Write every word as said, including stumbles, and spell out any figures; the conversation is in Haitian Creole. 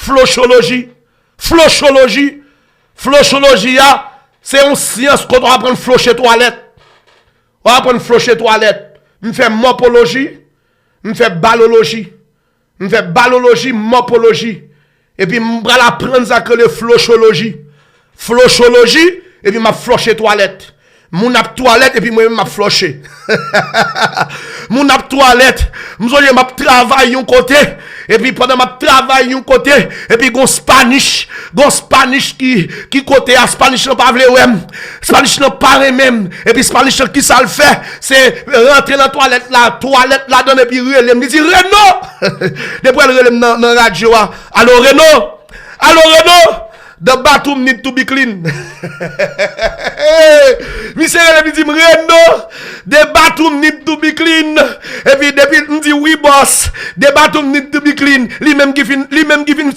flocholoji. Flocholoji. Flocholoji a, se yon syans kote w aprann floche twalèt. W aprann floche twalèt. M fè mòpoloji, m fè baloloji. M fè baloloji, mòpoloji. Epi m pral aprann sa k rele flocholoji. Flocholoji, epi m ap floche twalèt. Moun ap twalèt, epi mwen menm m ap floche. Moun ap twalèt. M sonje m ap travay yon kote, epi pandan m ap travay yon kote, epi gon Spanish, gon Spanish ki, ki kote a, Spanish lan pa vle wè m. Spanish lan pa renmen m. Epi Spanish lan ki sa l fè? Se rantre nan twalèt la, twalèt ladan l epi rele m. Li di, "Reno!" Depi l rele m nan, nan radyo a. "Alo, Reno! Alo, Reno! The bathroom need to be clean." Misye rele m, li di m, "Reno, the bathroom need to be clean." Epi depi m di, "Wi, boss, the bathroom need to be clean." Li menm ki fin, li menm ki fin fè